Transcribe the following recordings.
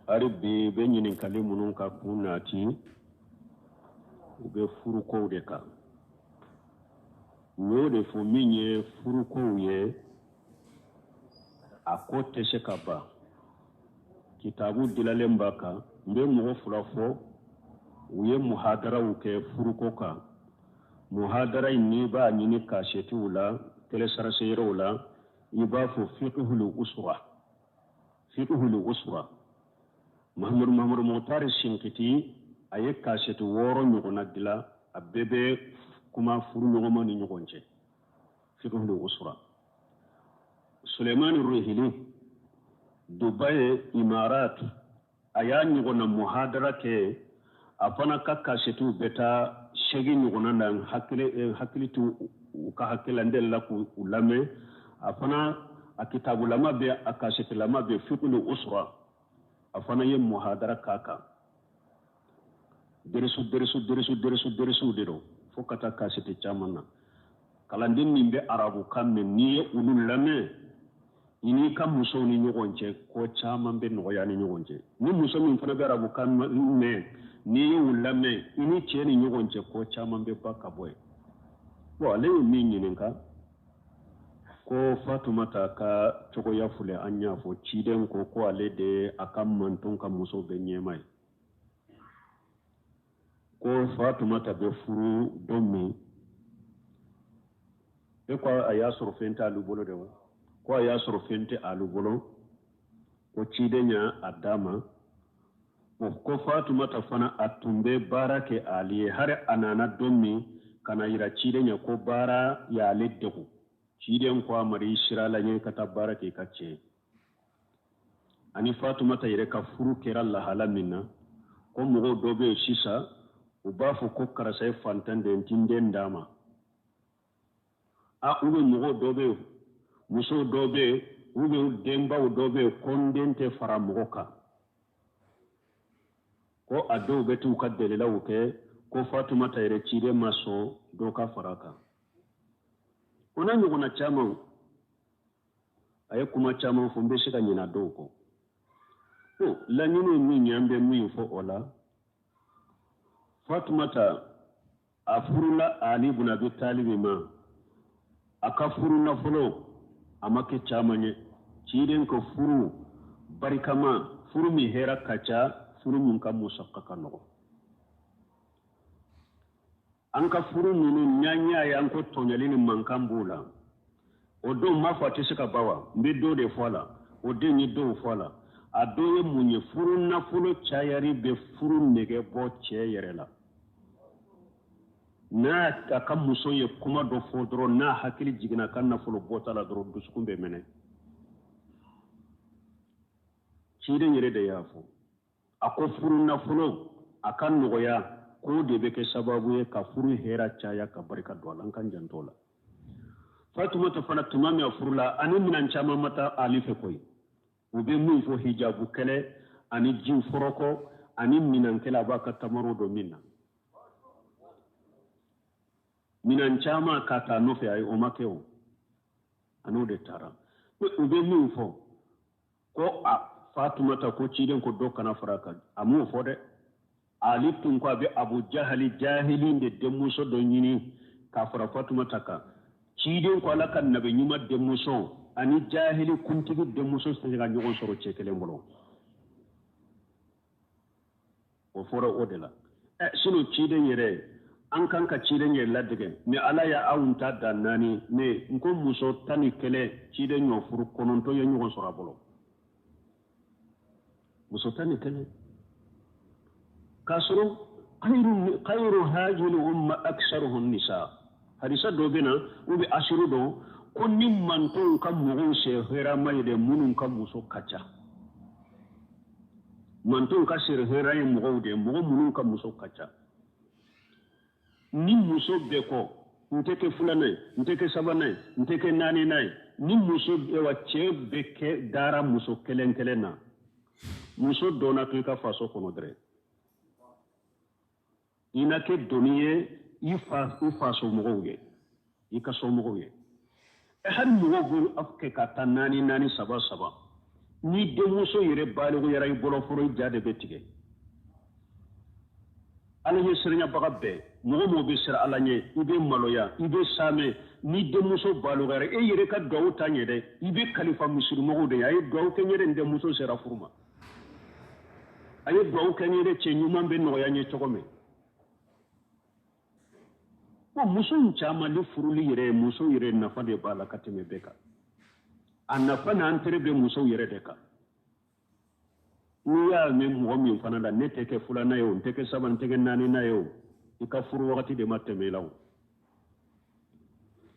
Hali bi bɛ ɲininkali minnu ka kun nati, u bɛ furukow de kan. N y'o de fɔ, min ye furukow ye, a ko tɛ se ka ban. Kitabu dilalen b'a kan. N bɛ mɔgɔ fila fɔ, u ye muhadaraw kɛ furuko kan. Muhadara in, n'i b'a ɲini kasɛtiw la, télécharger yɔrɔw la, i b'a fɔ fiqhul usra, fiqhul usra, Mahamadu Mutari Sinkiti. A ye kasɛti 6 ɲɔgɔnna dilan, a bɛɛ bɛ kuma furuɲɔgɔnma ni ɲɔgɔn cɛ, fiqhul usra. Sulemani Ruhili, Dubai, Imarat, a y'a ɲɔgɔnna muhadara kɛ. A fana ka kasɛtiw bɛ taa 8 ɲɔgɔnna na. Hakili to u ka hakili la, n delila k'u lamɛn. A fana a kitabulama bɛ, a kasɛtilama bɛ, fiqhul usra. A fana ye muhadara k'a kan. Derisu, derisu, derisu, derisu, derisuw de don, fo ka taa kasɛti caman na. Kalanden min bɛ arabukan mɛn, n'i ye olu lamɛn, i n'i ka musow ni ɲɔgɔn cɛ, ko caman bɛ nɔgɔya ni ɲɔgɔn cɛ. Ni muso min fana bɛ arabukan mɛn, n'i ye u lamɛn, i ni cɛ ni ɲɔgɔn cɛ, ko caman bɛ ba ka bɔ yen. Bon, ale ye min ɲininka, ko Fatumata ka cogoya filɛ, an y'a fɔ, ciden ko ko ale de a ka manton ka muso bɛ ɲɛma ye. Ko Fatumata bɛ furu don min, e ko a y'a sɔrɔ fɛn tɛ alu bolo de wa? Ko a y'a sɔrɔ fɛn tɛ alu bolo, ko ciden y'a a d'a ma. Ko Fatumata fana, a tun bɛ baara kɛ ale ye. Hari a nana don min ka na yira ciden ye ko baara y'ale degun, ciden ko a ma, i sira la ɲɛ ka taa baara kɛ i ka cɛ ye. Ani Fatumata yɛrɛ ka furu kɛra lahala min na, ko mɔgɔw dɔ bɛ yen sisan, u b'a fɔ ko karisa ye fantan de ye, n ti n den d'a ma. A u bɛ mɔgɔw dɔ bɛ yen, musow dɔ bɛ yen, u bɛ denbaw dɔ bɛ yen, ko n den tɛ fara mɔgɔ kan. Ko a dɔw bɛ t'u ka dalilaw kɛ ko Fatumata yɛrɛ, ciden ma sɔn dɔ ka fara a kan. O n'a ɲɔgɔnna caman, a ye kuma caman fɔ, n bɛ se ka ɲina dɔw kɔ. Ko laɲini ye min ye, an bɛ min fɔ o la, Fatumata a furula Ali bun Abi Talibi ma. A ka furu nafolo a ma kɛ caman ye. Ciden ka furu barikama, furu min hɛrɛ ka ca, furu min ka musaka ka nɔgɔ. An ka furu ninnu, n'an y'a ye an ko tɔɲɔli ni mankan b'u la, o don m'a fɔ a tɛ se ka ban wa. N bɛ dɔ de fɔ a la, o den ye dɔw fɔ a la. A dɔ ye mun ye? Furu nafolo cayari bɛ furu nege bɔ cɛ yɛrɛ la. N'a a ka muso ye kuma dɔ fɔ dɔrɔn, n'a hakili jiginna a ka nafolo bɔta la dɔrɔn, dusukun bɛ mɛnɛ. Ciden yɛrɛ de y'a fɔ, a ko furu nafolo a ka nɔgɔya, k'o de bɛ kɛ sababu ye ka furu hɛrɛ caya, ka barika don a la. An k'an janto o la. Fatumata fana, tuma min a furula, ani minɛn caman ma taa Ali fɛ koyi. U bɛ min fɔ, hijabu kɛlɛ ani ji foroko ani minɛn kɛlɛ, a b'a ka tamaro don min na, minɛn caman ka taa nɔfɛ, ayi, o ma kɛ. O a n'o de taara. U bɛ min fɔ ko a Fatumata ko ciden ko dɔ kana fara a kan, a m'o fɔ dɛ. Ali tun ko a bɛ Abu Jahali, jahili de denmuso dɔ ɲini k'a fara Fatumata kan. Ciden ko Ala ka nabi ɲuman denmuso ani jahili kuntigi denmuso tɛ se ka ɲɔgɔn sɔrɔ cɛ kelen bolo. O fɔra o de la. Ɛ sinon ciden yɛrɛ, an kan ka ciden yɛrɛ ladege, mais Ala ya anw ta dan naani. Mais n ko muso 11 ciden ɲɔ furu, 9 ye ɲɔgɔn sɔrɔ a bolo. Muso 11, k'a sɔrɔ khayru hazil umma aksaruhum nisa. Hadisa dɔ bɛ na, u bɛ asiru dɔn ko ni mantonw ka mɔgɔw sɛ hɛrɛma ye dɛ, minnu ka muso ka ca. Mantonw ka sɛ hɛrɛ ye mɔgɔw de ye, mɔgɔ minnu ka muso ka ca. Ni muso bɛɛ kɔ, n tɛ kɛ filanan ye, n tɛ kɛ sabanan ye, n tɛ kɛ naaninan ye. Ni muso wa cɛ bɛ kɛ dara muso kelen kelen na, muso dɔnna to i ka faso kɔnɔ dɛrɛ, i na kɛ doni ye i fa, i faso mɔgɔw ye, i ka somɔgɔw ye. Hali mɔgɔw bɛ kɛ ka taa naani naani, saba saba. Ni denmuso yɛrɛ baliguyara i bolo fɔlɔ, i ja de bɛ tigɛ. Ala ɲɛ siranyabaga bɛɛ, mɔgɔ mɔgɔ bɛ siran Ala ɲɛ, i bɛ maloya, i bɛ saamɛ. Ni denmuso baliguyara, e yɛrɛ ka duwawu ta ɲɛ dɛ, i bɛ kalifa misirimɔgɔw de ye. A ye duwawu kɛ n ye dɛ, n denmuso sera furu ma. A ye duwawu kɛ n ye dɛ, cɛ ɲuman bɛ nɔgɔya n ye cogo min. Bon, muso in caman ni furuli yɛrɛ ye, muso yɛrɛ nafa de b'a la ka tɛmɛ bɛɛ kan. A nafa n'a intérêt bɛ musow yɛrɛ de kan. N'i y'a mɛn mɔgɔ min fana la, ne tɛ kɛ filanan ye o, n tɛ kɛ saba, n tɛ kɛ naaninan ye o, i ka furu wagati de ma tɛmɛ i la o.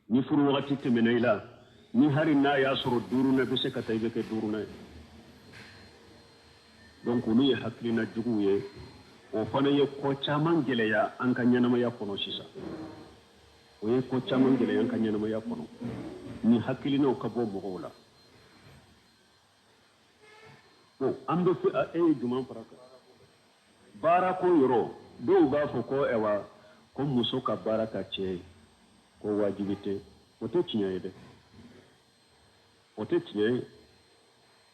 Ni furu wagati tɛmɛna i la, ni hali n'a y'a sɔrɔ duurunan bɛ se ka taa, i bɛ kɛ duurunan ye. Donc olu ye hakilina juguw ye. O fana ye ko caman gɛlɛya an ka ɲɛnamaya kɔnɔ sisan. O ye ko caman gɛlɛya an ka ɲɛnamaya kɔnɔ. Ni hakilinaw ka bɔ mɔgɔw la. Bon, an bɛ fɛ e ye jumɛn fara kan? Baarako yɔrɔ, dɔw b'a fɔ ko ɛwa, ko muso ka baara ka cɛ ye, ko wajibi tɛ. O tɛ tiɲɛ ye dɛ, o tɛ tiɲɛ ye.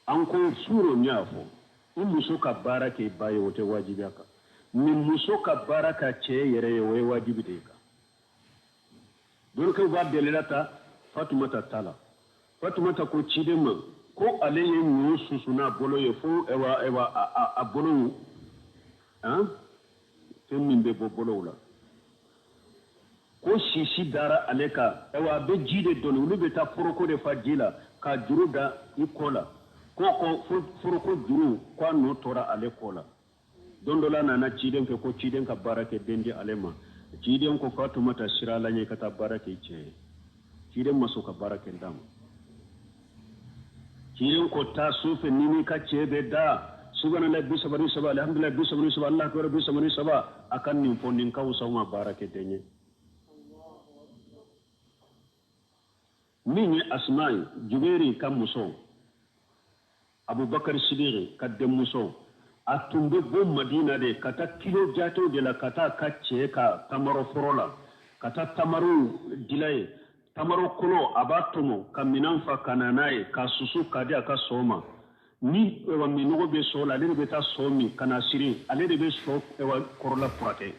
An ko suro n y'a fɔ, i muso ka baara kɛ i ba ye, o tɛ wajibi a kan. Ni muso ka baara ka cɛ yɛrɛ ye, o ye wajibi de ye kan. Dorokɛw b'a delila ta Fatumata ta la. Fatumata ko ciden ma ko ale ye ɲɔ susu n'a bolo ye fo ɛwa ɛwa a bolow, han, fɛn min bɛ bɔ bolow la, ko sisi dara ale kan. Ɛwa, a bɛ ji de doni, olu bɛ taa foroko de fa ji la ka juru da i kɔ la, ko ko foroko juru ko a nɔ tora ale kɔ la. Don dɔ la, a nana ciden fɛ ko ciden ka baara kɛ den di ale ma. Ciden ko Fatumata, sira ala ɲɛ ka taa baara kɛ i cɛ ye. Ciden ma sɔn ka baara kɛ d'a ma. Ciden ko taa su fɛ, ni n'i ka cɛ bɛ da, subhanallah 33, alhamdulillah 33, Allah akbar 33, a ka nin fɔ, nin ka wusa ma baara kɛ den ye. Min ye Asma ye, Juberi ka muso, Abubakar Sidiki ka denmuso, a tun bɛ bɔ Madina de ka taa kilo jatew de la, ka taa ka cɛ ka tamaro foro la, ka taa tamarow dila ye. Tamaro kolo, a b'a tɔmɔ ka minɛn fa ka na n'a ye, ka susu k'a di a ka so ma. Ni ɛwa minɔgɔ bɛ so la, ale de bɛ taa so min ka na siri, ale de bɛ so ɛwa kɔrɔla furakɛ.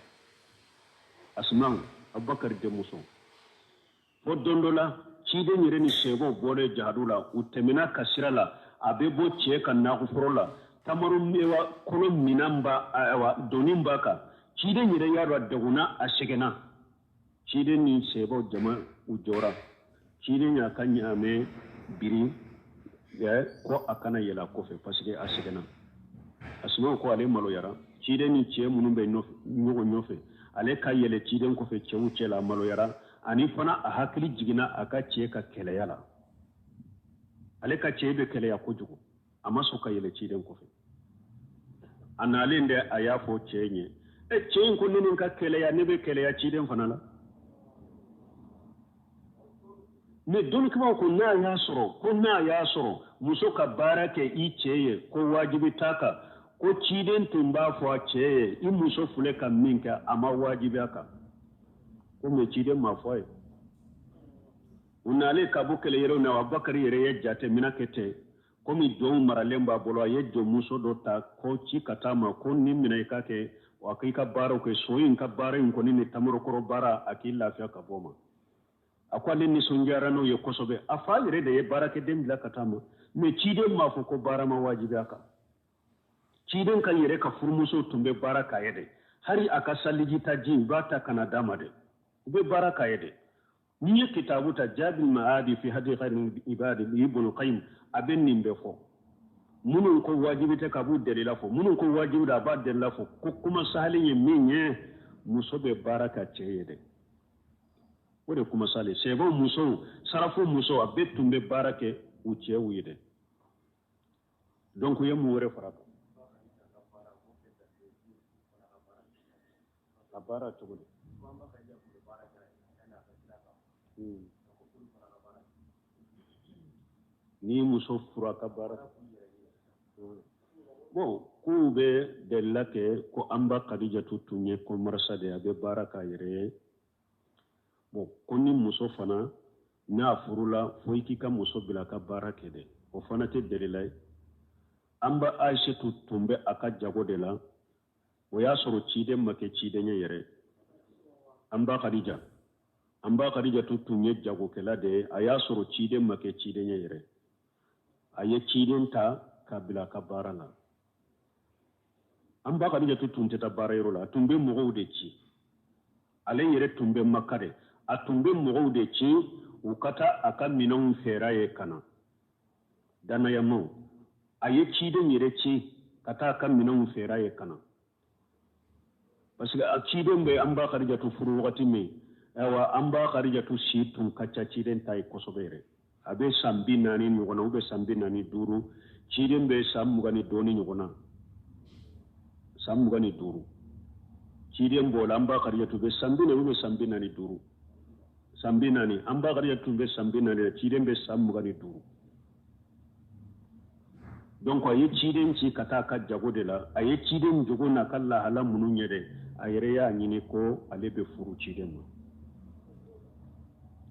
Asma, Abubakar denmuso. Fo don dɔ la, ciden yɛrɛ ni sɛbɛw bɔlen jahadu la, u tɛmɛna ka sira la, a bɛ bɔ cɛ ka nakɔforo la, tamaro ɛwa kolo minɛn b'a, ɛwa doni b'a kan. Ciden yɛrɛ y'a dɔn a degunna, a sɛgɛnna. Ciden ni sɛbɛw jama u jɔra. Ciden y'a ka ɲaamɛ biri ko a kana yɛlɛ a kɔfɛ parce que a sɛgɛnna. Asuma ko ale maloyara. Ciden ni cɛ minnu bɛ ɲɔgɔn ɲɔfɛ, ale ka yɛlɛ ciden kɔfɛ cɛw cɛ la, a maloyara. Ani fana a hakili jiginna a ka cɛ ka kɛlɛya la. Ale ka cɛ bɛ kɛlɛya kojugu, a ma sɔn ka yɛlɛ ciden kɔfɛ. A nalen de, a y'a fɔ cɛ ɲɛ. E cɛ in ko ne ni ka kɛlɛya, ne bɛ kɛlɛya ciden fana la. Mais dɔnnikɛbaaw ko n'a y'a sɔrɔ, ko n'a y'a sɔrɔ muso ka baara kɛ i cɛ ye, ko wajibi t'a kan, ko ciden tun b'a fɔ a cɛ ye, i muso filɛ ka min kɛ, a ma wajibi a kan. Ko mais ciden ma fɔ a ye. U nalen ka bɔ kɛlɛ yɔrɔ na, Abubakari yɛrɛ ye jateminɛ kɛ ten, komi jɔnw maralen b'a bolo, a ye jɔnmuso dɔ ta ko ci ka taa ma ko nin minɛ i ka kɛ wa k'i ka baaraw kɛ, so in ka baara in kɔni ni tamarokɔrɔ baara, a k'i lafiya ka bɔ ma. A ko ale nisɔndiyara n'o ye kosɛbɛ. A fa yɛrɛ de ye baarakɛden bila ka taa ma, mais ciden m'a fɔ ko baara ma wajibi a kan. Ciden ka yɛrɛ ka furumuso tun bɛ baara k'a ye dɛ. Hali a ka saliji ta ji, u b'a ta ka na d'a ma dɛ, u bɛ baara k'a ye dɛ. N'i ye kitabu ta, Jaabil Maadi fi hadi khayri ibadi, Ibn Qayyim, a bɛ nin bɛɛ fɔ. Minnu ko wajibi tɛ, k'a b'u delila fɔ. Minnu ko wajibi don, a b'a delila fɔ. Ko kuma sahalen ye min ye, muso bɛ baara ka cɛ ye dɛ, o de kuma sahalen. Sɛbɛw musow, sarafu musow, a bɛɛ tun bɛ baara kɛ u cɛw ye dɛ. Donc u ye mun wɛrɛ fara kan? A baara cogo di? Ni muso fura ka baara, bon, k'u bɛ delila kɛ ko an ba Kadijatu tun ye commerçant de ye, a bɛ baara k'a yɛrɛ ye. Bon, ko ni muso fana n'a furula, fo i k'i ka muso bila ka baara kɛ dɛ, o fana tɛ delila ye. An ba Aïssatou tun bɛ a ka jago de la, o y'a sɔrɔ ciden ma kɛ ciden ye yɛrɛ. An ba Khadija, an ba Khadijatu tun ye jagokɛla de ye, a y'a sɔrɔ ciden ma kɛ ciden ye yɛrɛ. A ye ciden ta k'a bila a ka baara la. An ba Khadijatu tun tɛ taa baarayɔrɔ la, a tun bɛ mɔgɔw de ci. Ale yɛrɛ tun bɛ Maka de, a tun bɛ mɔgɔw de ci u ka taa a ka minɛnw feere ye ka na. Dannayamaw, a ye ciden yɛrɛ ci ka taa a ka minɛnw feere ye ka na. Parce que a ciden bɛ an ba Khadijatu furu wagati min, ayiwa an ba Khadijatu si tun ka ca ciden ta ye kosɛbɛ yɛrɛ. A bɛ san 40 ɲɔgɔn na, ou bien san 45. Ciden bɛ san 20 ni dɔɔni ɲɔgɔn na, san 25. Ciden bɔla, an ba Khadijatu bɛ san 40 ou bien san 45, san 40. An ba Khadijatu tun bɛ san 40 la, ciden bɛ san 25. Donc a ye ciden ci ka taa a ka jago de la. A ye ciden jogo n'a ka lahala minnu ye dɛ, a yɛrɛ y'a ɲini ko ale bɛ furu ciden ma.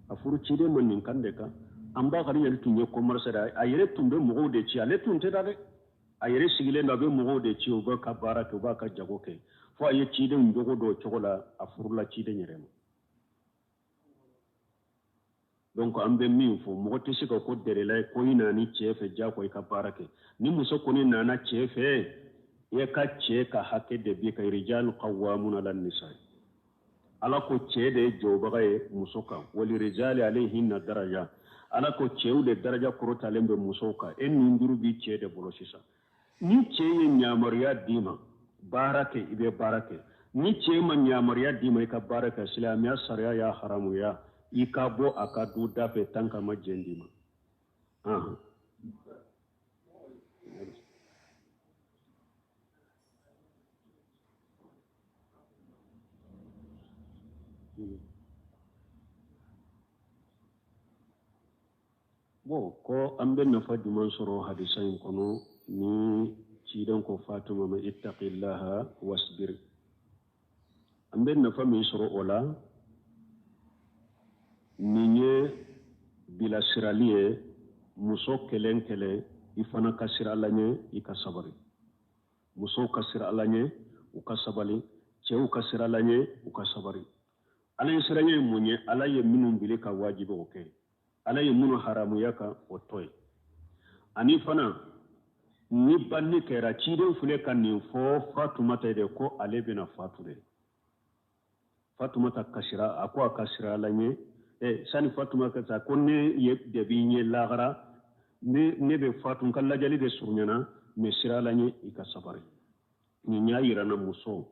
A furu ciden ma nin kan de kan. An ba Khadija tun ye commerce de ye, a yɛrɛ tun bɛ mɔgɔw de ci, ale tun tɛ taa dɛ. A yɛrɛ sigilen don, a bɛ mɔgɔw de ci, u b'a ka baara kɛ, u b'a ka jago kɛ. Fo a ye ciden jogo dɔn o cogo la, a furula ciden yɛrɛ ma. Donc an bɛ min fɔ, mɔgɔ tɛ se ka ko dɛrɛla ye ko i nana ni cɛ fɛ diyagoya i ka baara kɛ. Ni muso kɔni nana cɛ fɛ, i ka cɛ ka hakɛ de b'i kan. Rijalu qawwamuna ala nisa. Ala ko cɛ de ye jɔbaga ye muso kan. Wali rijali alayhinna daraja. Ala ko cɛw de daraja kɔrɔtalen bɛ musow kan. E nunduru b'i cɛ de bolo sisan. Ni cɛ ye yamaruya d'i ma baara kɛ, i bɛ baara kɛ. Ni cɛ ma yamaruya d'i ma i ka baara kɛ, silamɛya sariya y'a haramuya i ka bɔ a ka du da fɛ tant qu'a ma jɛn d'i ma. Bon, ko an bɛ nafa jumɛn sɔrɔ hadisa in kɔnɔ ni ciden ko Fatima ma ittaqillaha wasbir? An bɛ nafa min sɔrɔ o la, nin ye bilasirali ye. Muso kelen kelen, i fana ka siran Ala ɲɛ, i ka sabali. Musow ka siran Ala ɲɛ, u ka sabali. Cɛw ka siran Ala ɲɛ, u ka sabali. Ala ye siran ɲɛ ye mun ye? Ala ye minnu bili ka wajibi o kɛ, Ala ye minnu haramuya ka o to yen. Ani fana ni banni kɛra, ciden filɛ ka nin fɔ Fatumata de ko ale bɛna fatu de. Fatumata kasira, a ko a ka siran Ala ɲɛ. Sani Fatuma ka sa, ko ne ye de b'i ɲɛ lahara, ne bɛ fatu, n ka lajali de surunyana, mais siran Ala ɲɛ, i ka sabari. Nin y'a yira na muso,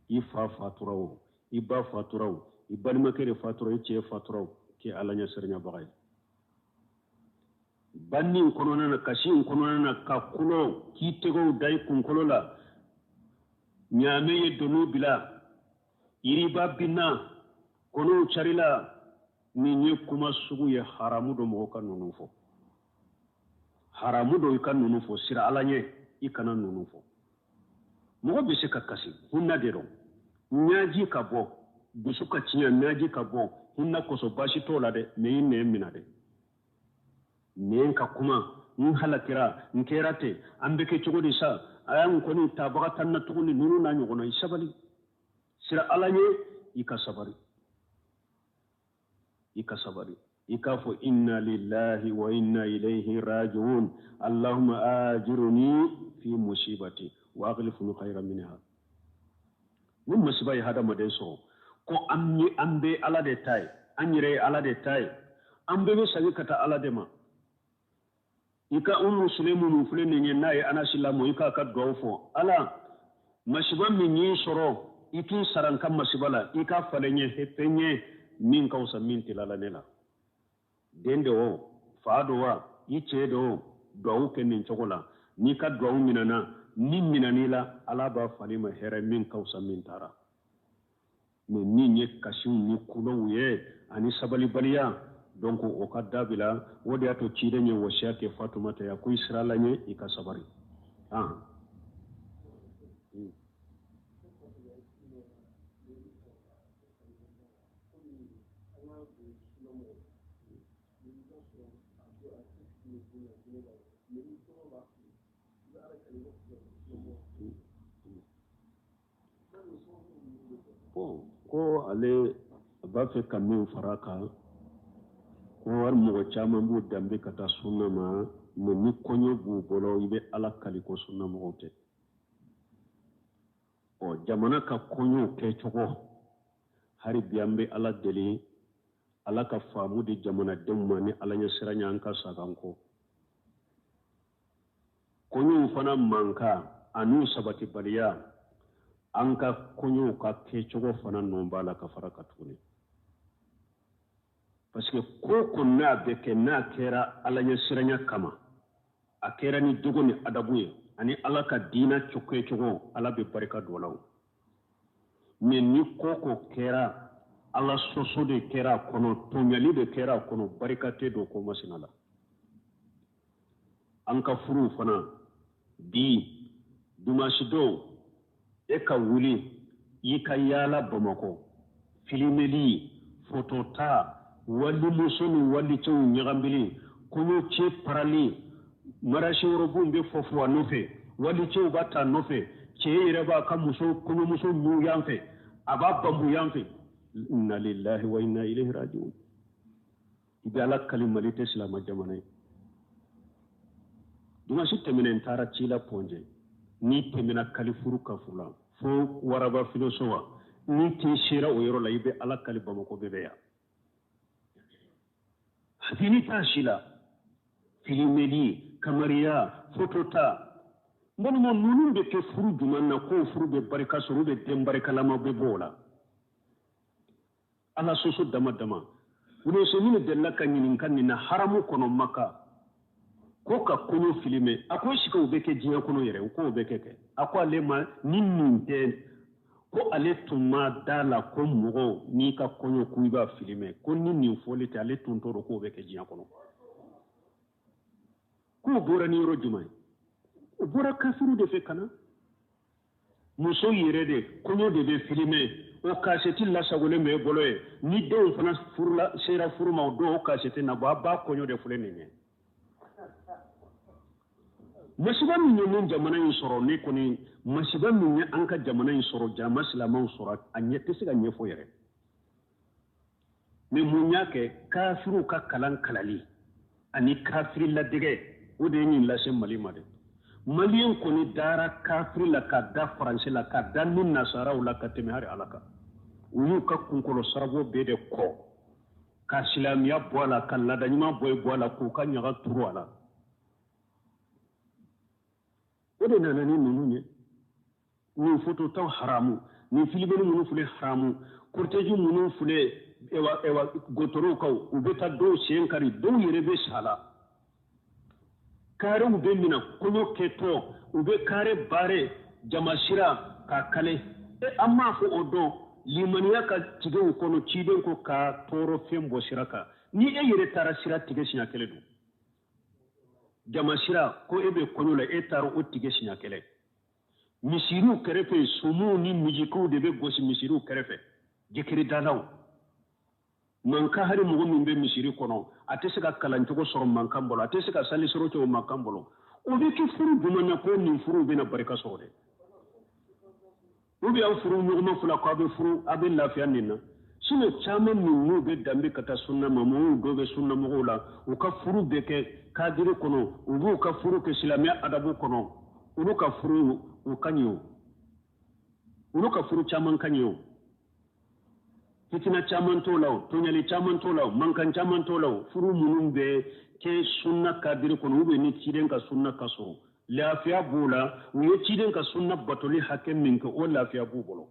i fa fatura o, i ba fatura o, i balimakɛ de fatura o, i cɛ fatura o, k'i Ala ɲɛ siranɲɛbaga ye. Banni in kɔnɔna na, kasi in kɔnɔna na, ka kulo k'i tɛgɛw da i kunkolo la, ɲaamɛ ye doniw bila, yiriba binna, kɔnɔw carila. Nin ye kuma sugu ye, haramu don mɔgɔ ka ninnu fɔ. Haramu don i ka ninnu fɔ. Sira Ala ɲɛ, i kana ninnu fɔ. Mɔgɔ bɛ se ka kasi, hinɛ de don. Ɲaji ka bɔ, dusu ka tiɲɛ, ɲaji ka bɔ hinɛ kosɔn, baasi t'o la dɛ, mais i nɛn minɛ dɛ. Nɛn ka kuma, n halakira, n kɛra ten, an bɛ kɛ cogo di sa, a y'an kɔni tabaga tan na tuguni, ninnu n'a ɲɔgɔnna. I sabali, sira Ala ɲɛ, i ka sabali, i ka sabali. I k'a fɔ inna lillahi wa inna ilayhi rajiun, allahumma ajirni fi musibati wa akhlifni khayran minha. Ni masiba ye hadamaden sɔrɔ, ko an ye, an bɛ Ala de ta ye, an yɛrɛ ye Ala de ta ye, an bɛɛ bɛ segin ka taa Ala de ma. I ka Umu Sulemu min filɛ nin ye, n'a ye Anasi lamɔ, i k'a ka duwawu fɔ. Ala, masiba min y'i sɔrɔ, i k'i sara n ka masiba la, i k'a falen n ye fɛn ye min ka fisa min telala ne la. Den de o, fa do wa, i cɛ de o, duwawu kɛ nin cogo la. N'i ka duwawu minɛna, ni minɛn'i la, Ala b'a falen ma hɛrɛ min ka fisa min taara. Mais min ye kasiw ni kulow ye ani sabalibaliya, donc o ka dabila. O de y'a to ciden ye wasiya kɛ Fatumata ye, ko i sira Ala ɲɛ, i ka sabali. Bon, ko ale a b'a fɛ ka min fara a kan, ko wari mɔgɔ caman b'u danbe ka taa sunna ma, mais ni kɔɲɔ b'u bolo, i bɛ Ala kali ko sunna mɔgɔw tɛ. Ɔ, jamana ka kɔɲɔw kɛcogo, hari bi an bɛ Ala deli, Ala ka faamu di jamanadenw ma ni Ala ɲɛsiranya, an ka sagan kɔ. Kɔɲɔw fana mankan an'u sabatibaliya, an ka kɔɲɔw ka kɛcogo fana nɔ b'a la ka fara ka tuguni, parce que ko ko n'a bɛ kɛ, n'a kɛra Ala ɲɛsiranya kama, a kɛra ni jogo ni adabu ye ani Ala ka diina kɛcogo, Ala bɛ barika don a la. O mais ni ko ko kɛra Ala sɔsɔ de kɛra a kɔnɔ, tɔɲali de kɛra a kɔnɔ, barika tɛ don ko masina la. An ka furuw fana bi, dimanche don e ka wuli i ka yaala Bamakɔ, filimeli, fotota, walimuso ni walicɛw ɲagambili, kɔɲɔcɛ parali, mariage robe bɛ fɔ a nɔfɛ, walicɛw b'a ta nɔfɛ, cɛ yɛrɛ b'a ka muso kɔɲɔmuso ɲu yan fɛ, a b'a bambu yan fɛ. Inna lillahi wa inna ilayhi rajiun. I bɛ Ala kali, Mali tɛ silama jamana ye. Dimanche tɛmɛnen, n taara ci la Pɔnjɛ. N'i tɛmɛna kalifuru kafuru la fo waraba filoso wa, n'i t'i sera o yɔrɔ la, i bɛ Ala kali, Bamakɔ bɛɛ bɛ yan. Fini t'a si la, filimeli, kamariya, fotota. N balimaw, ninnu bɛ kɛ furu jumɛn na k'o furu bɛ barika sɔrɔ, u bɛ den barikalama bɛ bɔ o la? Ala sɔsɔ dama dama. Wulesomini delila ka ɲininka nin na haramu kɔnɔ Maka, ko ka kɔɲɔ filime. A ko sika o bɛ kɛ diɲɛ kɔnɔ yɛrɛ? U ko o bɛ kɛ kɛ. A ko ale ma ni nin tɛ, ko ale tun ma da la ko mɔgɔw n'i ka kɔɲɔ ko i b'a filime, ko ni nin fɔli tɛ, ale tun t'o dɔn k'o bɛ kɛ diɲɛ kɔnɔ. K'o bɔra ni yɔrɔ jumɛn ye? O bɔra kafiriw de fɛ ka na. Muso yɛrɛ de kɔɲɔ de bɛ filime, o kasɛti lasagolen bɛ e bolo ye. Ni denw fana furula, sera furu ma, o don o kasɛti na bɔ, a ba kɔɲɔ de filɛ nin ye. Masiba min ye nin jamana in sɔrɔ, ne kɔni, masiba min ye an ka jamana in sɔrɔ, jama silamɛw sɔrɔ, a ɲɛ tɛ se ka ɲɛfɔ yɛrɛ. Mais mun y'a kɛ? Kafiriw ka kalan kalali ani kafiri ladegɛ, o de ye nin lase Mali ma dɛ. Maliyɛn kɔni dara kafiri la, ka da Faransi la, ka da ni nasaraw la, ka tɛmɛ hali Ala kan. U y'u ka kunkolo sarabɔ bɛɛ de kɔ, ka silamɛya bɔ a la, ka laada ɲuman bɔ a la, k'u ka ɲaga turu a la. O de nana ni ninnu ye. Nin fototaw haramu, nin filimeli minnu filɛ haramu, cortège minnu filɛ, ewa ewa gotorow kan, u bɛ taa dɔw sen kari, dɔw yɛrɛ bɛ sa la, karew bɛ minɛ kɔɲɔ kɛtɔ, u bɛ kare bare jamasira k'a kale. E, an m'a fɔ o dɔn limaniya ka tigɛ u kɔnɔ. Ciden ko ka tɔɔrɔ fɛn bɔ sira kan. Ni e yɛrɛ taara sira tigɛ siɲɛ kelen don jamasira, ko e bɛ kɔɲɔ la, e taara o tigɛ siɲɛ kelen. Misiriw kɛrɛfɛ, sumuw ni mijikiw de bɛ gosi misiriw kɛrɛfɛ, jikiridalaw mankan. Hali mɔgɔ min bɛ misiri kɔnɔ, a tɛ se ka kalancogo sɔrɔ mankan bolo, a tɛ se ka sali sɔrɔ cogo mankan bolo. O bɛ kɛ furu jumɛn na ko nin furu bɛna barika sɔrɔ dɛ? U bɛ aw furu ɲɔgɔnma fila ko a bɛ furu, a bɛ lafiya nin na. Sinon caman min n'u bɛ danbe ka taa sunna ma, mɔgɔw dɔw bɛ sunna mɔgɔw la, u ka furu bɛ kɛ kadiri kɔnɔ, u b'u ka furu kɛ silamɛya adabu kɔnɔ. Olu ka furu u ka ɲi o, olu ka furu caman ka ɲi o, fitina caman t'o la o, tɔɲali caman t'o la o, mankan caman t'o la o. Furu minnu bɛ kɛ sunna kadiri kɔnɔ, u bɛ ni ciden ka sunna ka sɔrɔ, lafiya b'o la. U ye ciden ka sunna batoli hakɛ min kɛ, o lafiya b'u bolo.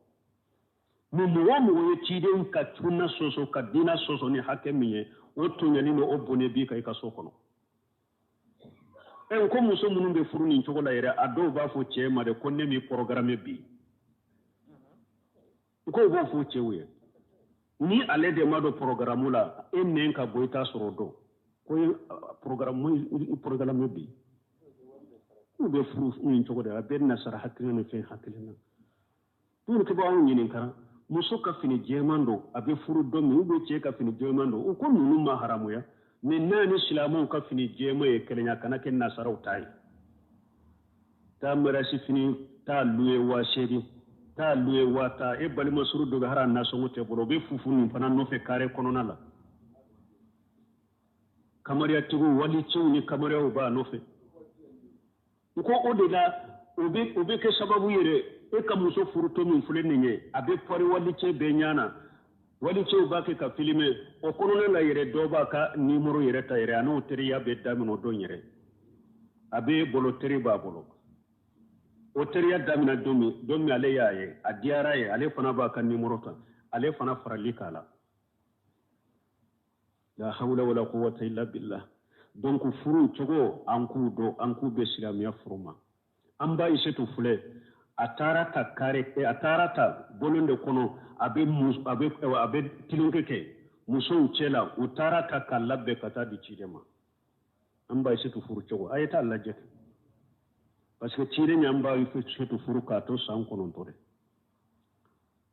Mais mɔgɔ o mɔgɔ ye ciden ka sunna sɔsɔ, ka diina sɔsɔ ni hakɛ min ye, o tɔɲali ni o bɔnɛ b'i kan i ka so kɔnɔ. Ɛ, ko muso minnu bɛ furu nin cogo la yɛrɛ, a dɔw b'a fɔ cɛ ma de ko ne m'i programme bi. Ko b'o fɔ cɛw ye, ni ale de ma don programme la, e nɛn ka bɔ, i t'a sɔrɔ o dɔn ko ye programme bi. K'u bɛ furu nin cogo de la, a bɛɛ nasara hakilina ni fɛn hakilina. Pour que b'anw ɲininka, muso ka fini jɛman don, a bɛ furu don min, ou bien cɛ ka fini jɛman don, u ko ninnu ma haramuya, mais n'a ni silamɛw ka fini jɛman ye kelenya, kana kɛ nasaraw ta ye. Taa mariage fini taa luye 8000, taa luye 10,000. E balima suru dɔ bɛ hali a nasɔngɔ tɛ bolo, o bɛ fufu nin fana nɔfɛ kare kɔnɔna la. Kamariyatigiw, walicɛw ni kamariyaw b'a nɔfɛ. N ko o de la o bɛ kɛ sababu yɛrɛ e ka muso furutɔ min filɛ nin ye, a bɛ pari walicɛ bɛɛ ɲɛ na, walicɛw b'a kɛ ka filime. O kɔnɔna la yɛrɛ dɔ b'a ka nimoro yɛrɛ ta yɛrɛ, a n'o teriya bɛ daminɛ o don yɛrɛ. A bɛ bolo, teri b'a bolo. O teriya daminɛ don min, don min ale y'a ye a diyara ye, ale fana b'a ka nimoro ta, ale fana farali k'a la. La hawla wala quwwata illa billah. Donc furu cogo an k'u dɔn, an k'u bɛ silamɛya furu ma. An ba Aïssatou filɛ, a taara ta kare, a taara ta bolon de kɔnɔ, a bɛ tulonkɛ kɛ musow cɛ la. U taara ta k'a labɛn ka taa di ciden ma. An ba Aïssatou furu cogo, a ye taa lajɛ, parce que ciden y'an ba Aïssatou furu k'a to san 9 de.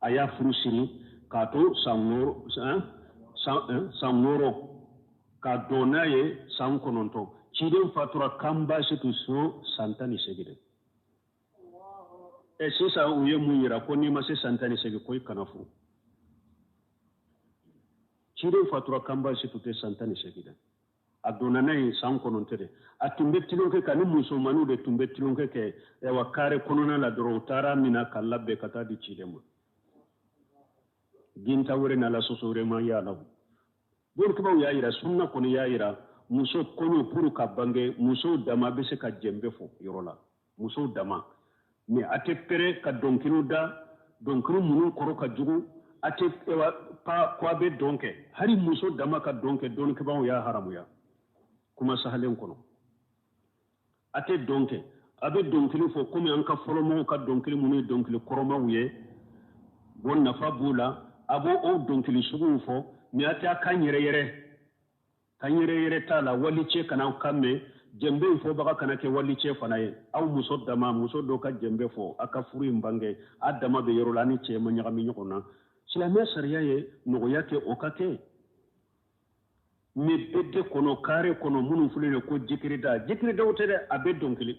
A y'a furu siri k'a to san 6, san 6, ka don n'a ye san 9. Ciden fatura k'an ba Aïssatou so san 18 de. Ɛ, sisan u ye mun yira? Ko n'i ma se san 18, ko i kana furu. Ciden fatura k'an ba Aïssatou tɛ san 18 de. A donna n'a ye san 9 de. A tun bɛ tulonkɛ kɛ ni musomaninw de tun bɛ tulonkɛ kɛ. Ayiwa, kare kɔnɔna la dɔrɔn, u taara minɛ ka labɛn ka taa di ciden ma. Ginta wɛrɛ n'a la sɔsɔ wɛrɛ ma y'a la. Dɔnnikɛbaaw y'a yira, sunna kɔni y'a yira, muso kɔɲɔ pour ka bange, musow dama bɛ se ka jɛnbɛ fɔ yɔrɔ la, musow dama. Mais a tɛ pɛrɛ ka dɔnkiliw da, dɔnkili minnu kɔrɔ ka jugu. A tɛ pa ko a bɛ dɔn kɛ. Hali muso dama ka dɔn kɛ, dɔnnikɛbaaw y'a haramuya kuma sahalen kɔnɔ. A tɛ dɔn kɛ, a bɛ dɔnkili fɔ komi an ka fɔlɔmɔgɔw ka dɔnkili minnu ye dɔnkili kɔrɔmaw ye, bon, nafa b'u la, a b'o o dɔnkili suguw fɔ. Mais a tɛ a kan yɛrɛ yɛrɛ, kan yɛrɛ yɛrɛ t'a la. Walicɛ kana aw kan mɛn, jɛnbe in fɔbaga kana kɛ walicɛ fana ye. Aw muso dama, muso dɔ ka jɛnbe fɔ, a ka furu in bange, a dama bɛ yɔrɔ la, a ni cɛ ma ɲagami ɲɔgɔn na. Silamɛya sariya ye nɔgɔya kɛ, o ka kɛ. Mais bɛɛ kɔnɔ, kare kɔnɔ, minnu filɛ nin ye ko jikirida, jikiridaw tɛ dɛ, a bɛ dɔnkili.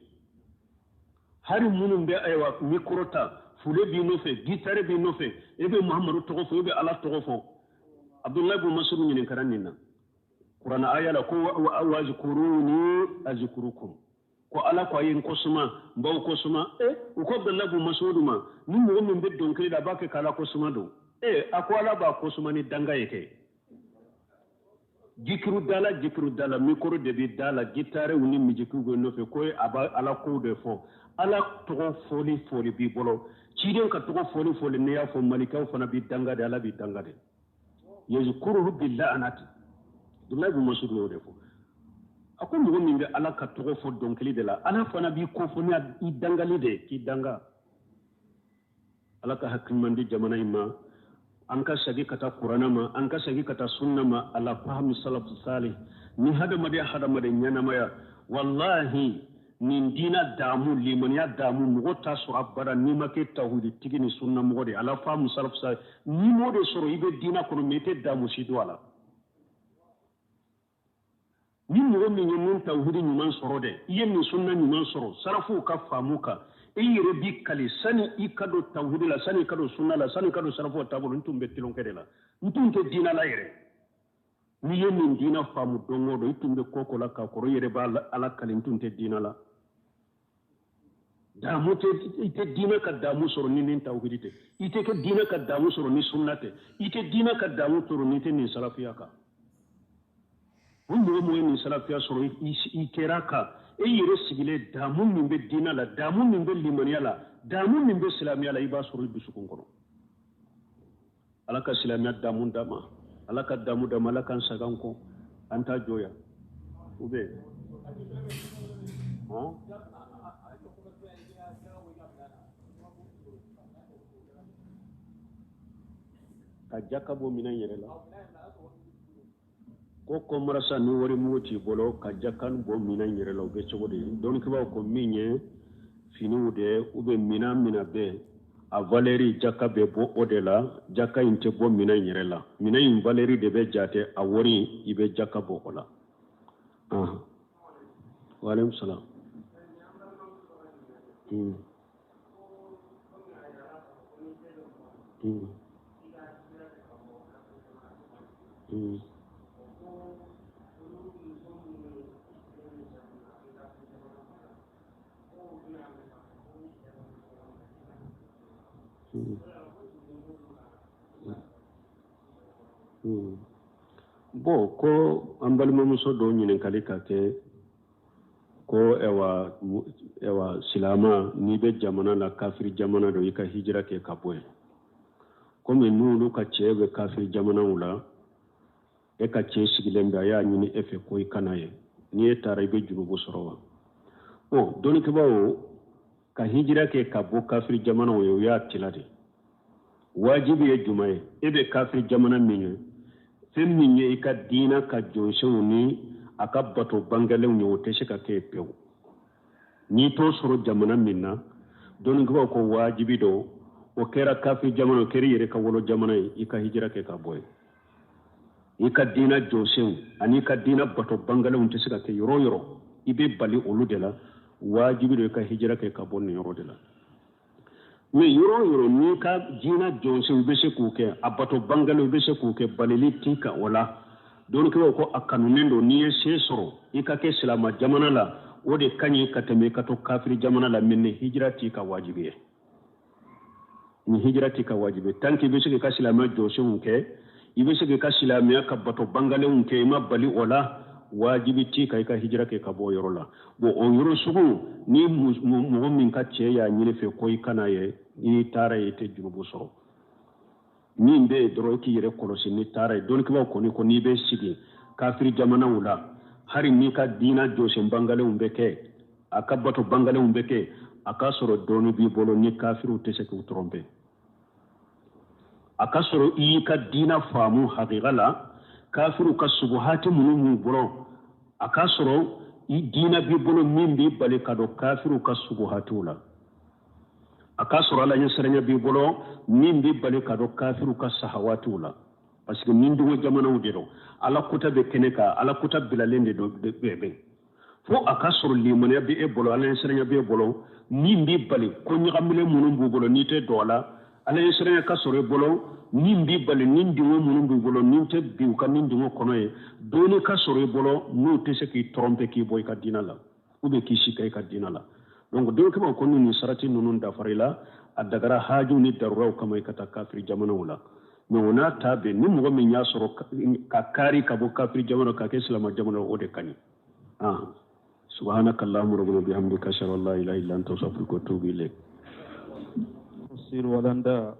Hali minnu bɛ, ayiwa, mikoro ta, fule b'i nɔfɛ, gitare b'i nɔfɛ, e bɛ Muhamadu tɔgɔ fɔ, e bɛ Ala tɔgɔ fɔ. Abudulayi bun Masudu ɲininkara nin na kuranɛ aya la ko wazkuruni azkurukum, ko Ala ko a ye n kɔsuma, n b'aw kɔsuma. E, u ko Abudulayi bun Masudu ma, ni mɔgɔ min bɛ dɔnkili la, a b'a kɛ k'Ala kɔsuma don. E, a ko Ala b'a kɔsuma ni danga ye kɛ. Jikiru dala, jikiru dala, mikoro de bɛ da la, gitarew ni mijikiw bɛ nɔfɛ, ko a b'a Ala kow de fɔ. Ala tɔgɔ fɔli fɔli b'i bolo, ciden ka tɔgɔ fɔli fɔli, n'i y'a fɔ, malikaw fana b'i danga de, Ala b'i danga de. Yazkuruhu bila'anati. Abudulayi bun Masudu y'o de fɔ. A ko mɔgɔ min bɛ Ala ka tɔgɔ fɔ dɔnkili de la, Ala fana b'i ko fɔ ni i dangali de ye k'i danga. Ala ka hakiliman di jamana in ma. An ka segin ka taa kuranɛ ma, an ka segin ka taa sunna ma, ala fahmi salafu salih ni hadamadenya, hadamaden ɲɛnamaya. Wallahi, nin diina daamu, limaniya daamu, mɔgɔ t'a sɔrɔ abada n'i ma kɛ tawhidi tigi ni sunna mɔgɔ de. Ala faamu salafu salih, n'i m'o de sɔrɔ, i bɛ diina kɔnɔ, mais i tɛ daamu si don a la. Ni mɔgɔ min ye nin tawhidi ɲuman sɔrɔ dɛ, i ye nin sunna ɲuman sɔrɔ sarafuw ka faamu kan, i yɛrɛ b'i kali, sani i ka don tawhidi la, sani i ka don sunna la, sani i ka don sarafuw taabolo, n tun bɛ tulonkɛ de la, n tun tɛ diina la yɛrɛ. N'i ye nin diina faamu don o don, i tun bɛ ko ko la k'a kɔrɔ, i yɛrɛ b'a Ala kali, n tun tɛ diina la. Daamu tɛ, i tɛ diinɛ ka daamu sɔrɔ ni nin tawhidi tɛ. I tɛ kɛ diinɛ ka daamu sɔrɔ ni sunna tɛ. I tɛ diinɛ ka daamu sɔrɔ n'i tɛ nin salafiya kan. O mɔgɔ mɔgɔ ye nin salafiya sɔrɔ, i kɛra kan, e yɛrɛ sigilen, daamu min bɛ diinɛ la, daamu min bɛ limaniya la, daamu min bɛ silamɛya la, i b'a sɔrɔ i dusukun kɔnɔ. Ala ka silamɛya daamu d'a ma, Ala ka daamu d'a ma, Ala k'an sagan kɔ. An t'a jɔ yan ou bien han? Ka jaka bɔ minɛn yɛrɛ la, ko kɔmarasa ni wari mugu t'i bolo, ka jaka bɔ minɛn yɛrɛ la, o bɛ cogo di? Dɔnnikɛbaaw ko min ye finiw de u bɛ minɛn mina bɛɛ a valeur, jaka bɛ bɔ o de la. Jaka in tɛ bɔ minɛn yɛrɛ la, minɛn in valeur de bɛ jate, a wari, i bɛ jaka bɔ o la. Waaleykum salaam. Bon, ko an balimamuso dɔ ɲininkali ka kɛ ko ɛwa ɛwa silama, n'i bɛ jamana la, kafiri jamana dɔ, i ka hijira kɛ ka bɔ yen, komi n'olu ka cɛ bɛ kafiri jamanaw la, e ka cɛ sigilen bɛ, a y'a ɲini e fɛ ko i ka na yen, n'i e taara, i bɛ jurubu sɔrɔ wa? Bon, dɔnnikɛbaaw ka hijira kɛ ka bɔ kafiri jamanaw ye, o y'a tila de. Wajibi ye jumɛn ye? E bɛ kafiri jamana min ye, fɛn min ye i ka diina ka jɔsenw ni a ka bato bangelenw ye, o tɛ se ka kɛ pewu. N'i t'o sɔrɔ jamana min na, dɔnnikɛbaaw ko wajibi don, o kɛra kafiri jamana, o kɛra i yɛrɛ ka wolo jamana ye, i ka hijira kɛ ka bɔ yen. I ka diina jɔsenw ani i ka diina bato bangelenw tɛ se ka kɛ yɔrɔ o yɔrɔ, i bɛ bali olu de la, wajibi don i ka hijira kɛ ka bɔ nin yɔrɔ de la. Mais yɔrɔ o yɔrɔ n'i ka diina jɔsenw, i bɛ se k'o kɛ, a bato bangelenw, i bɛ se k'o kɛ, balili t'i kan o la. Dɔnnikɛbaaw ko a kanunen don, n'i ye se sɔrɔ, i ka kɛ silama jamana la, o de ka ɲi ka tɛmɛ i ka to kafiri jamana la. Mais ni hijira t'i ka wajibi ye, ni hijira t'i ka wajibi, tant que i bɛ se k'i ka silamɛya jɔsenw kɛ, i bɛ se k'i ka silamɛya ka bato bangalenw kɛ, i ma bali o la, wajibi t'i kan i ka hijira kɛ ka bɔ o yɔrɔ la. Bon, o yɔrɔ sugu, ni mɔgɔ min ka cɛ y'a ɲini fɛ ko i ka na yen, n'i taara yen, i tɛ jurubu sɔrɔ. Min bɛ yen dɔrɔn, i k'i yɛrɛ kɔlɔsi n'i taara yen. Dɔnnikɛbaaw kɔni ko n'i bɛ sigi kafiri jamanaw la, hali n'i ka diina jɔsen bangalenw bɛ kɛ, a ka bato bangalenw bɛ kɛ, a k'a sɔrɔ dɔɔni b'i bolo ni kafiriw tɛ se k'u tromper, a ka sɔrɔ i y'i ka diina faamu hakika la, kafiriw ka subuhati minnu b'u bolo, a k'a sɔrɔ i diina b'i bolo min b'i bali ka don kafiriw ka subuhatiw la, a k'a sɔrɔ Ala ɲɛsiranya b'i bolo min b'i bali ka don kafiriw ka sahawatiw la, parce que nin dugu jamanaw de don, Ala kota bɛ kɛnɛ kan, Ala kota bilalen de don bɛɛ bɛn. Fo a ka sɔrɔ limaniya bɛ e bolo, Ala ɲɛsiranya b'e bolo min b'i bali ko ɲagamilen minnu b'u bolo n'i tɛ don a la, Ala ɲɛsiranya ka sɔrɔ e bolo min b'i bali ni dingɛ minnu b'u bolo ni tɛ bin u ka ni dingɛ kɔnɔ ye, dɔɔni ka sɔrɔ i bolo n'u tɛ se k'i tromper k'i bɔ i ka diinɛ la ou bien k'i sika i ka diinɛ la. Donc dɔnnikɛbaaw ko ni nin sarati ninnu dafara i la, a dagara haju ni daruraw kama i ka taa kafiri jamanaw la. Mais o n'a ta bɛɛ, ni mɔgɔ min y'a sɔrɔ ka kaari ka bɔ kafiri jamana ka kɛ silama jamana, o de ka ɲi. Ah, سبحانك اللهم ربنا بحمدك، اشهد ان لا اله الا انت، استغفرك واتوب اليك. Tafsir walanda.